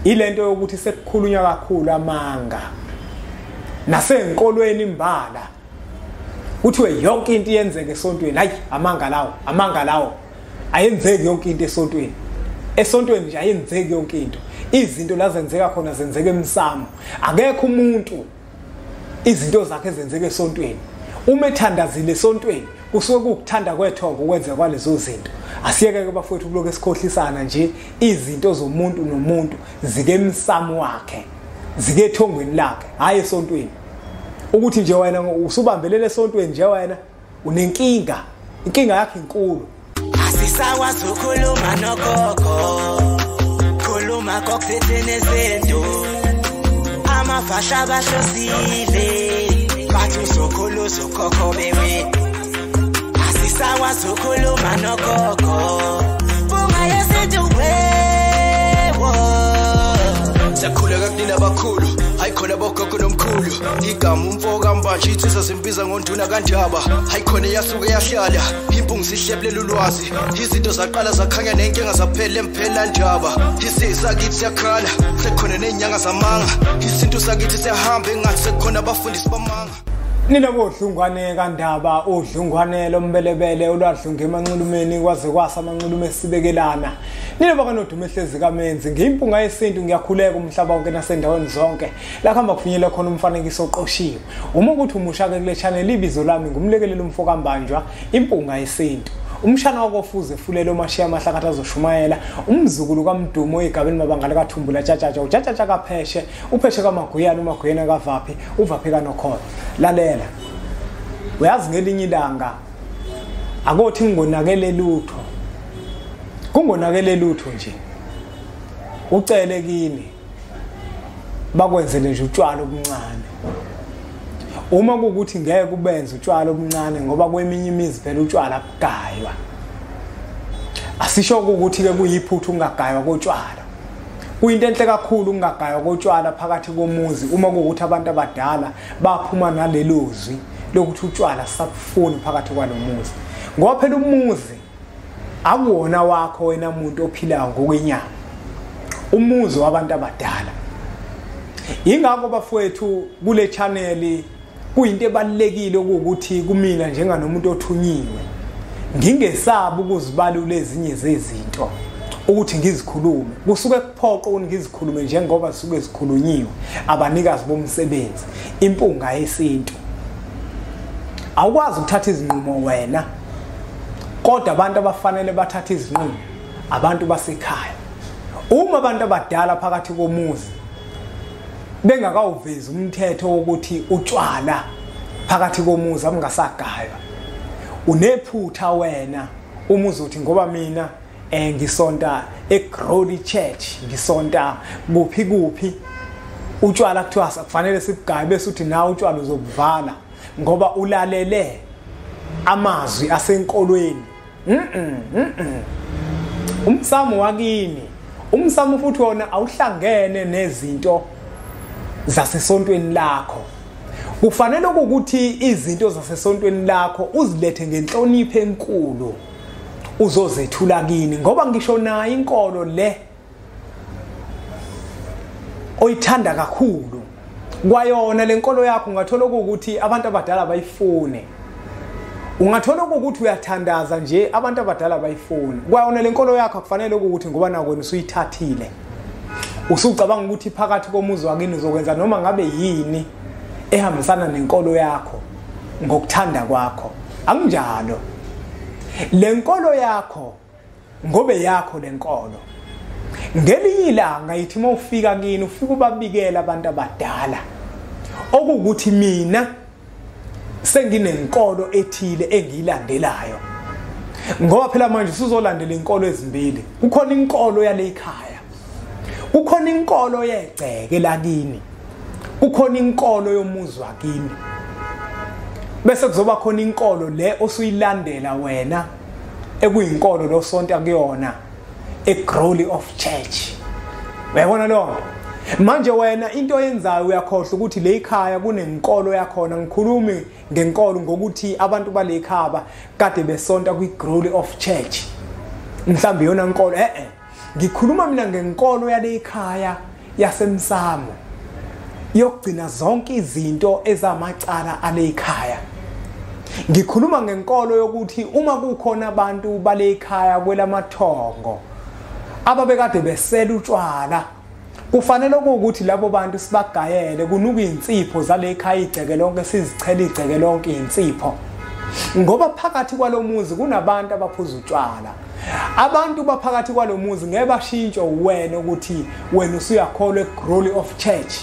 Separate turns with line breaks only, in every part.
Ilento yokuthi sekukhulunywa kakhulu amanga nasenkolweni imbala, kuthiwe yonke into iyenzeke esontweni. Hayi, amanga lawo, amanga lawo. Ayenzeki yonke into esontweni. Esontweni nje ayenzeki yonke into. Izinto la zenzeka khona zenzeka emsamo. Akekho umuntu izinto zakhe ezenzeka esontweni. Uma ethandazile esontweni kusuke kukuthanda kwethongo ukwenza kwalezo zinto. Asiyeke ke bafowethu kuloku esikhohlisana nje. Izinto zomuntu nomuntu zike emsamo wakhe, zike ethongweni lakhe, hayi esontweni. Ukuthi nje wena usubambelele esontweni nje, wena unenkinga, inkinga yakhe inkulu.
Asisakwazi ukukhuluma nogogo, khuluma kokusithini izinto, amafasha bahlosile, bathi uzokhulu uzokhokho bewe. Asisakwazi ukukhuluma nogogo, bunga yesintu wewo.
Siyakhuleka kunina abakhulu, hayi khona bogogo nomkhulu. Igama umfo kaMbanje insizwa zimbiza ngonduna kaNdaba. Hayi khona yasuke yahlala, impungu zihlebulela ulwazi. Izinto zaqala zakhanya nenkinga zaphela emphela ndaba. Isisakithi siyakhala, sekukhona nezinyanga zamanga. Isintu sakithi siyahamba engathi sekukhona abafundisi bamanga.
Nina bodlungwane kaNdaba, udlungwane lombelebele olwadlunga emanxulumeni kwaze kwasa amanxulume esibekelana. Nina bakanodumo ehlezi kaMenzi, ngiyimpunga yesintu, ngiyakhuleka umhlaba wonke nasendaweni zonke la kuhamba kufinyele khona umfanekiso oqoshiwe. Uma ukuthi umusha ke kule channel, ibizo lami ngumlekeleli umfo kaMbanjwa, impunga yesintu. Umshana wakofuze fulelo mashiya amahlakatha azoshumayela, umzukulu kaMdumo igabeni mabangale kaThumbula tshatshatsha, utshatshatsha kaPheshe, uPheshe kaMaguyana, uMaguyana kaVaphi, uVaphi kaNokholo. Lalela, uyazi ngelinye ilanga akothi ngingonakele lutho, kungonakele lutho nje, ucele kini bakwenzele nje utshwala obuncane. Uma kukuthi ngeke kubenze utshwala obuncane, ngoba kweminye imizi phela utshwala bugaywa. Asisho ukuthi ke kuyiphutha ungagaywa kotshwala. Kuyinto enhle kakhulu ungagaywa kotshwala phakathi komuzi uma kukuthi abantu abadala baphuma nalelo zwi lokuthi utshwala sabufuni phakathi kwalomuzi. Ngoba phela umuzi akuwona wakho wena muntu ophilayo ngokwenyama, umuzi wabantu abadala. Ingakho bafowethu kule channel kuyinto ebalulekile ukuthi kumina njenganomuntu othunyiwe ngingesabi ukuzibalula ezinye zezinto ukuthi ngizikhulume. Kusuke kuphoqa ukuthi ngizikhulume njengoba zisuke zikhulunyiwe abanikazi bomsebenzi, impunga yesintu. Awukwazi ukuthatha izinqumo wena, kodwa abantu abafanele bathathe izinqumo abantu basekhaya. Uma abantu abadala phakathi komuzi bengakawuvezi umthetho wokuthi utshwala phakathi komuzi abungasagaywa, unephutha wena uma uzothi ngoba mina ngisonta eGroly Church, ngisonta kuphi kuphi, utshwala kuthiwa kufanele sibugaye, bese uthi nawe utshwala uzobuvala ngoba ulalele amazwi asenkolweni. Umsamo wakini, umsamo futhi wona awuhlangene nezinto zasesontweni lakho. Kufanele ukuthi izinto zasesontweni lakho uzilethe ngenhlonipho enkulu uzozethula kini, ngoba ngisho nayo inkolo le oyithanda kakhulu kwayona lenkolo yakho ungathola ukuthi abantu abadala bayifune. Ungathola ukuthi uyathandaza nje abantu abadala bayifune. Kwayona lenkolo yakho akufanele ukuthi ngoba nakwena usuyithathile usucabanga ukuthi phakathi komuzi wakini uzokwenza noma ngabe yini ehambisana nenkolo yakho ngokuthanda kwakho. Akunjalo. Lenkolo yakho ngobe yakho lenkolo. Ngelinye ilanga yithi mawufika kini ufika ubabikela abantu abadala okukuthi mina senginenkolo ethile engiyilandelayo. Ngoba phela manje usuzolandela inkolo ezimbili. Kukhona inkolo yale ekhaya, kukhona inkolo yegceke lakini, kukhona inkolo yomuzi wakini, bese kuzoba khona inkolo le osuyilandela wena ekuyinkolo losonta kuyona eGroly of Church. Uyabona leyo nto? Manje wena into oyenzayo uyakhohlwa ukuthi le ekhaya kunenkolo yakhona. Ngikhulumi ngenkolo ngokuthi abantu bale ekhaya kade besonta kwiGroly of Church, mhlawumbe iyona nkolo. Ngikhuluma mina ngenkolo yale ekhaya yasemsamo yokugcina zonke izinto ezamacala ale ekhaya. Ngikhuluma ngenkolo yokuthi uma kukhona abantu bale ekhaya kwelamathongo ababekade besela utshwala, kufanele ukuthi labo bantu sibagayele kunuka insipho zale ekhaya igceke lonke, sizichele igceke lonke insipho, ngoba phakathi kwalomuzi kunabantu abaphuza utshwala. Abantu baphakathi kwalomuzi ngeke bashintshe wena ukuthi wena usuyakholwa eGlory of Church,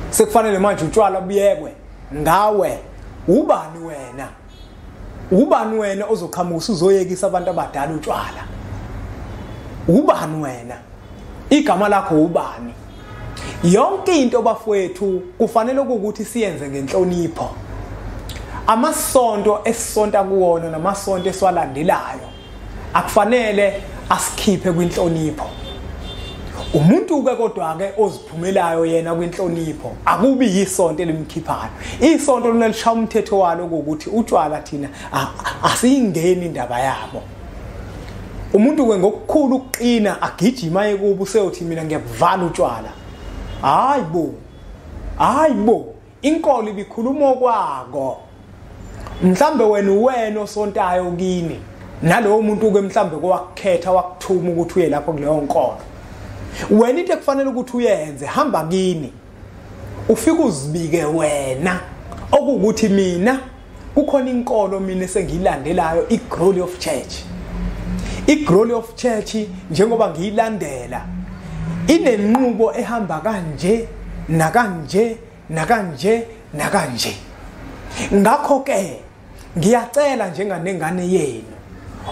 sekufanele manje utshwala buyekwe ngawe. Ubani wena? Ubani wena ozoqhamuka usuzoyekisa abantu abadala utshwala? Ubani wena? Igama lakho ubani? Yonke into bafowethu kufanele ukuthi siyenze ngenhlonipho. Amasonto esisonta kuwona namasonto esiwalandelayo akufanele asikhiphe kwinhlonipho. Umuntu ke kodwa ke oziphumelayo yena kwinhlonipho akubi yisonto elimkhiphayo. Isonto lona lishaya umthetho walo ukuthi utshwala thina asiyingeni indaba yabo. Umuntu ke ngokukhulu ukuqina agijima ekubo useyothi mina ngiyakuvala utshwala. Hayibo, hayibo, inkolo ibikhuluma kwako. Mhlambe wena osontayo kini nalowo muntu ke mhlambe kowakukhetha wakuthuma ukuthi uye lapho kuleyo nkolo. Wena into ekufanele ukuthi uyenze, hamba kini ufike uzibike wena okuwukuthi mina kukhona inkolo mina esengiyilandelayo, iGlory of Church. iGlory of Church njengoba ngiyilandela inenqubo ehamba kanje nakanje nakanje nakanje. Ngakho ke ngiyacela njenganengane yenu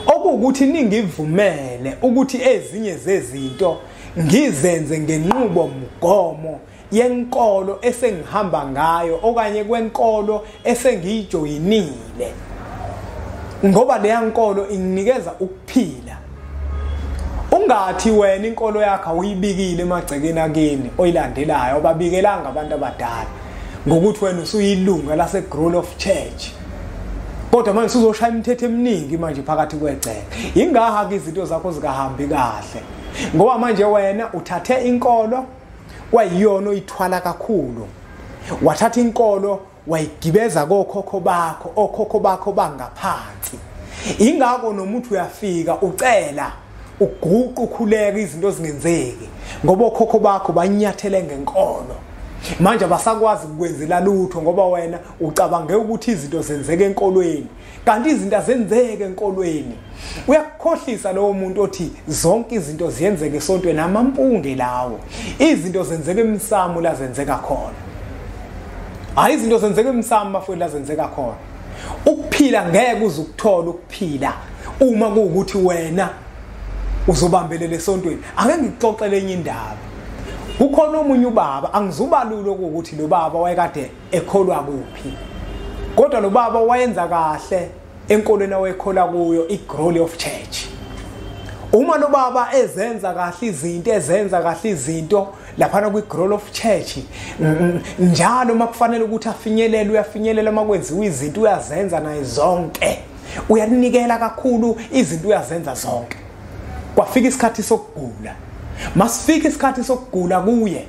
okuwukuthi ningivumele ukuthi ezinye zezinto ngizenze ngenqubo mgomo yenkolo esengihamba ngayo okanye kwenkolo esengiyijoyinile, ngoba leya nkolo inginikeza ukuphila. Ungathi wena inkolo yakho awuyibikile emagcekeni akini oyilandelayo, ababikelanga abantu abadala ngokuthi wena usuyilunga lase Glory of Church, kodwa manje usuzoshaya imithetho eminingi manje phakathi kwegceke. Ingaha ke izinto zakho zikahambi kahle, ngoba manje wena uthathe inkolo kwayiyona oyithwala kakhulu, wathatha inkolo wayigibeza kokhokho bakho, okhokho bakho bangaphansi. Ingakho nomuntu uyafika ucela uguqa ukhuleka izinto zingenzeki, ngoba okhokho bakho banyathele ngenkolo. Manje abasakwazi ukwenzela lutho ngoba wena ucabange ukuthi izinto zenzeke enkolweni, kanti izinto azenzeke enkolweni. Uyakukhohlisa lowo muntu othi zonke izinto ziyenzeke esontweni, amampunge lawo. Izinto zenzeke emsamo la zenzeka khona. Hayi, izinto zenzeke emsamo bafowethu la zenzeka khona. Ukuphila ngeke uze ukuthola ukuphila uma kuwukuthi wena uzobambelela esontweni. Ake ngikuxoxele enye indaba. Kukhona omunye ubaba, angizubalula ukuthi lo baba wayekade ekholwa kuphi, kodwa lo baba wayenza kahle enkolweni awayekholwa kuyo, iGlory of Church. Uma lo baba ezenza kahle izinto, ezenza kahle izinto laphana kwiGlory of Church, njalo uma kufanele ukuthi afinyelele uyafinyelela, uma kwenziwa izinto uyazenza naye zonke, uyanikela kakhulu izinto uyazenza zonke. Kwafika isikhathi sokugula. Masifika isikhathi sokugula kuye,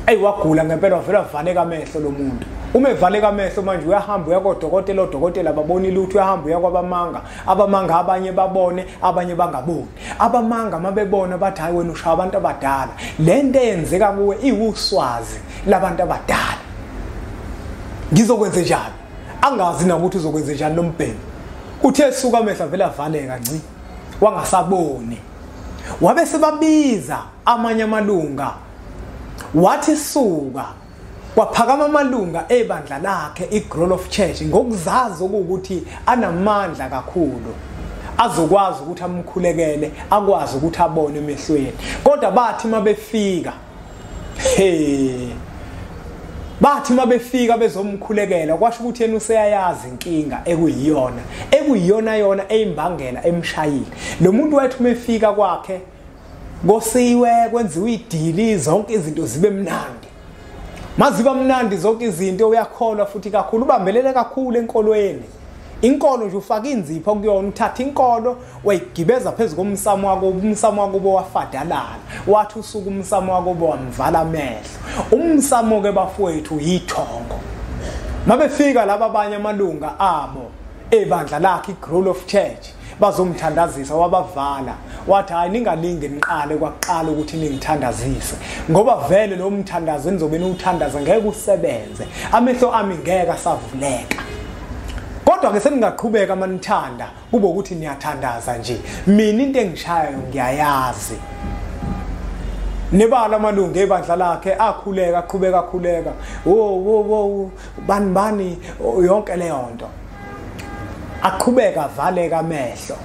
ey wagula ngempela, wavela wavaleka amehlo lo muntu. Uma evaleka amehlo manje uyahamba uya kodokotela, odokotela babona ilutho, uyahamba uya kwabamanga, abamanga abanye babone abanye bangaboni. Abamanga mabebona bathi hayi wena ushaya abantu abadala, lento eyenzeka kuwe iwuswazi labantu abadala, ngizokwenza njani? Angazi nakuthi uzokwenza njani lo mbhemu. Uthe suka amehlo avela avaleka nci, wangasaboni. Wabe sebabiza amanye amalunga, wathi suka. Kwaphakama amalunga ebandla lakhe iGlory of Church ngokuzazi ukuthi anamandla kakhulu, azokwazi ukuthi amkhulekele, akwazi ukuthi abone emehlweni. Kodwa bathi mabefika, bathi mabefika bezomkhulekela, kwasho ukuthi yena useyayazi inkinga ekuyiyona, ekuyiyona yona eyimbangela emshayile. Lo muntu wethu mefika kwakhe kosiwe kwenziwe idili, zonke izinto zibe mnandi. Maziba mnandi zonke izinto, uyakholwa futhi kakhulu, ubambelele kakhulu enkolweni. Inkolo nje ufaka inzipho kuyona, uthatha inkolo wayigibeza phezu komsamo wako, umsamo wakubo wafadalala, wathi usuka umsamo wakubo wamvala amehlo. Umsamo ke bafowethu yithongo. Mabefika laba abanye amalunga abo ebandla lakhe iGrowth of Church bazomthandazisa, wabavala wathi hayi ningalinge niqale kwaqala ukuthi ningithandazise, ngoba vele lo mthandazo enizobe niwuthandaza ngeke usebenze, amehlo ami ngeke asavuleka. Kodwa ke seningaqhubeka manithanda kube ukuthi niyathandaza nje, mina into engishayayo ngiyayazi. Nebala amalungu ebandla lakhe akhuleka aqhubeka akhuleka, wo wo wo bani bani yonke leyo nto, aqhubeka avaleka amehlo,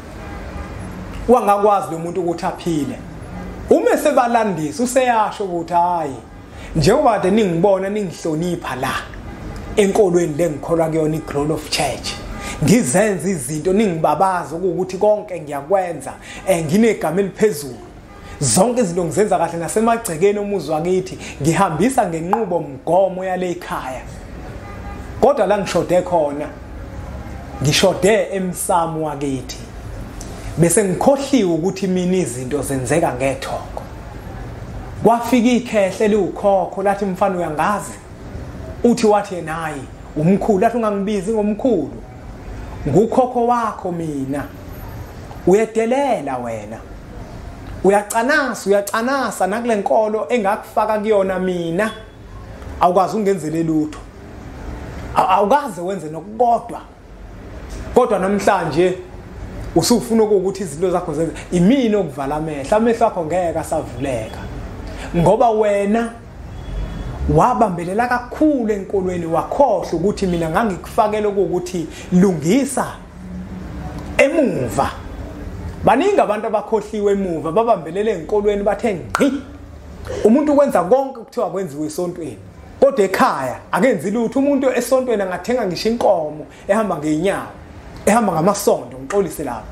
wangakwazi lo muntu ukuthi aphile. Uma sebalandisa useyasho ukuthi hayi, njengoba kade ningibona ningihlonipha la enkolweni lengikholwa kuyona iGrowth of Church, ngizenza izinto ningibabaza ukuthi konke ngiyakwenza, nginegama eliphezulu, zonke izinto ngizenza kahle, nasemagcekeni omuzi wakithi ngihambisa ngenqubo mgomo yale ekhaya, kodwa la ngishode khona ngishode emsamo wakithi, bese ngikhohliwe ukuthi mina izinto zenzeka ngethongo. Kwafika ikhehle liwukhokho lathi mfana uyangazi, uthi wathi yena hayi umkhulu, athi ungangibizi ngomkhulu, ngukhokho wakho mina, uyedelela wena, uyacanasa uyacanasa nakule nkolo engakufaka kuyona mina, awukwazi ungenzele lutho, awukaze wenze nokukodwa, kodwa namhlanje usufuna ukuthi izinto zakho zenze imini okuvala amehlo, amehlo akho ngeke asavuleka, ngoba wena wabambelela kakhulu enkolweni, wakhohlwa ukuthi mina ngangikufakela ukuthi lungisa emuva. Baningi abantu abakhohliwe emuva, babambelele enkolweni bathe ngqi. Umuntu ukwenza konke kuthiwa kwenziwe esontweni, kodwa ekhaya akenzi lutho. Umuntu esontweni angathenga ngisho inkomo ehamba ngeenyawo, ehamba ngamasondo, ngixolise lapho.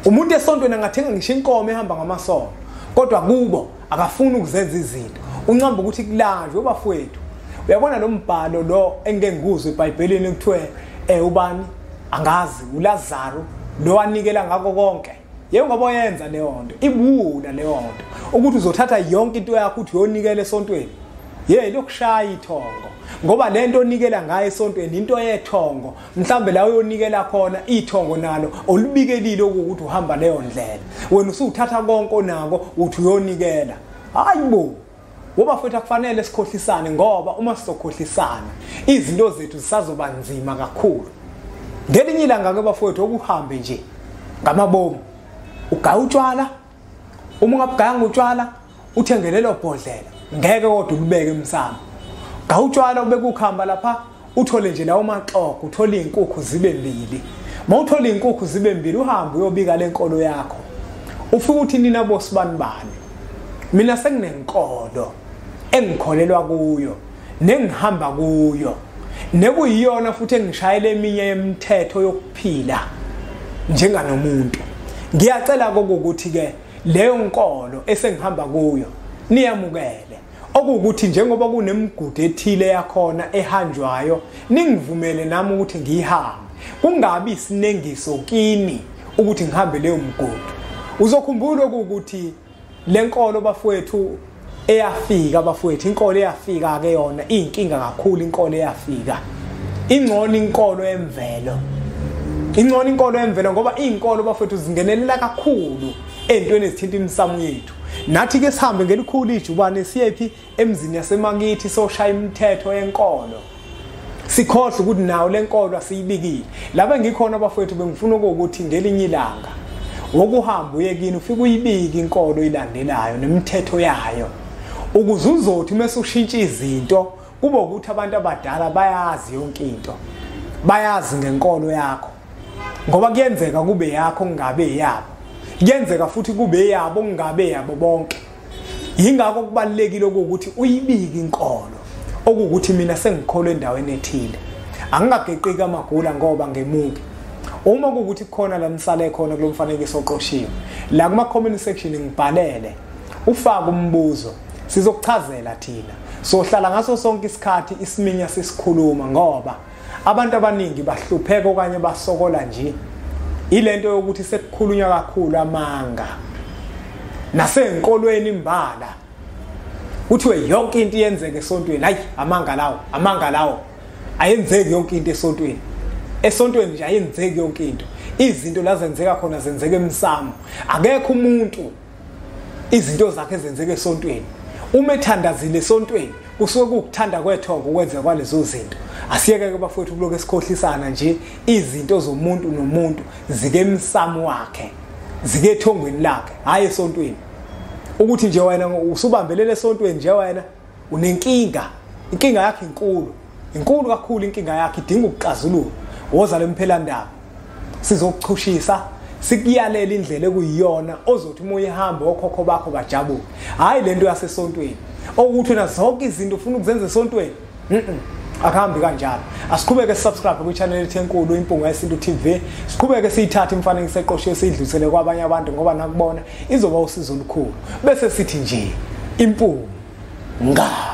Umuntu esontweni angathenga ngisho inkomo ehamba ngamasondo, kodwa kubo akafuni ukuzenza izinto, uncamba ukuthi kulanjwe bafowethu. Uyabona lo mbhalo lo engeke ngikuzwe eBhayibhelini kuthiwe ubani angazi uLazaro lo wanikela ngakho konke. Yebo, ngoba uyenza leyo nto, ibuwula leyo nto ukuthi uzothatha yonke into yakho uthi uyonikela esontweni. Yey, lokushaya ithongo, ngoba lento onikela ngayo esontweni into yethongo, mhlambe la uyonikela khona ithongo nalo olubikelile ukuthi uhamba leyo ndlela, wena usuthatha konke onako uthi uyonikela. Hayibo, ngoba futhi akufanele sikhohlisane, ngoba uma sizokhohlisana izinto zethu zisazoba nzima kakhulu. Ngelinye ilanga ke bafowethu okuhambe nje ngamabomu, ugaya utshwala, uma ungabugayanga utshwala uthenge lelo bhodlela, ngeke kodwa ulubeke emsamo. Gaya utshwala ubeke ukhamba lapha, uthole nje lawo maxoxo, uthole izinkukhu zibe mbili. Mawuthola izinkukhu zibe mbili uhambe uyobika lenkolo yakho, ufike uthi nina bosibani bani, mina senginenkolo engikholelwa kuyo nengihamba kuyo, nekuyiyona futhi engishayele eminye yemithetho yokuphila njenganomuntu. Ngiyacela kokuthi ke leyo nkolo esengihamba kuyo niyamukele, okuwukuthi njengoba kunemigudu ethile yakhona ehanjwayo, ningivumele nami ukuthi ngiyihambe, kungabi isinengiso kini ukuthi ngihambe leyo migudu. Uzokhumbula ukuthi lenkolo bafowethu eyafika bafowethu, inkolo eyafika ke yona iyinkinga kakhulu. Inkolo eyafika ingcono, inkolo emvelo ingcono, inkolo emvelo, ngoba izinkolo bafowethu zingenelela kakhulu entweni ezithinta imisamo yethu. Nathi ke sihambe ngelikhulu ijubane siyephi emzini yasemakithi soshaya imithetho yenkolo, sikhohle ukuthi nawo lenkolo asiyibikile. Laba ngikhona bafowethu bengifuna ukuthi ngelinye ilanga wokuhamba uye kini ufike uyibike inkolo ilandelayo nemithetho yayo, ukuze uzothi mase ushintsha izinto kube ukuthi abantu abadala bayazi yonke into, bayazi ngenkolo yakho, ngoba kuyenzeka kube yakho kungabe yabo, kuyenzeka futhi kube yabo kungabe yabo bonke. Yingakho kubalulekile ukuthi uyibike inkolo, okuwukuthi mina sengikholwa endaweni ethile, angingageqiki amagula ngoba ngemuke. Uma kuwukuthi khona la nisale khona kulomfanekiso oqoshiwe la kuma comment section, ngibhalele ufake umbuzo, sizokuchazela thina. Sohlala ngaso sonke isikhathi isiminya sisikhuluma, ngoba Abantu abaningi bahlupheka okanye basokola nje ilento yokuthi sekukhulunywa kakhulu amanga nasenkolweni imbala, kuthiwe yonke into iyenzeka esontweni. Hayi, amanga lawo, amanga lawo. Ayenzeki yonke into esontweni. Esontweni nje ayenzeki yonke into. Izinto la zenzeka khona zenzeka emsamo. Akekho umuntu izinto zakhe zenzeka esontweni. Uma ethandazile esontweni kusuke kukuthanda kwethongo ukwenzeka kwalezo zinto. Asiyeke ke bafowethu kuloko esikhohlisana nje. Izinto zomuntu nomuntu zike emsamo wakhe, zike ethongweni lakhe, hayi esontweni. Ukuthi nje wena usubambelele esontweni nje, wena unenkinga, inkinga yakhe inkulu, inkulu kakhulu inkinga yakhe, idinga ukuxazululwa. Woza lemphelandaba, sizokuchushisa, sikuyalela indlela ekuyiyona ozothi uma uyihamba okhokho bakho bajabule. Hayi lento yasesontweni okuthi wena zonke izinto ufuna ukuzenza esontweni. Akuhambi kanjalo. Asiqhubeke subscribe kwi-channel yethu enkulu Impunga Yesintu TV, siqhubeke siyithathe imifanekiso eqoshiwe siyidlulisele kwabanye abantu, ngoba nakubona izoba usizo olukhulu. Bese sithi nje impunga.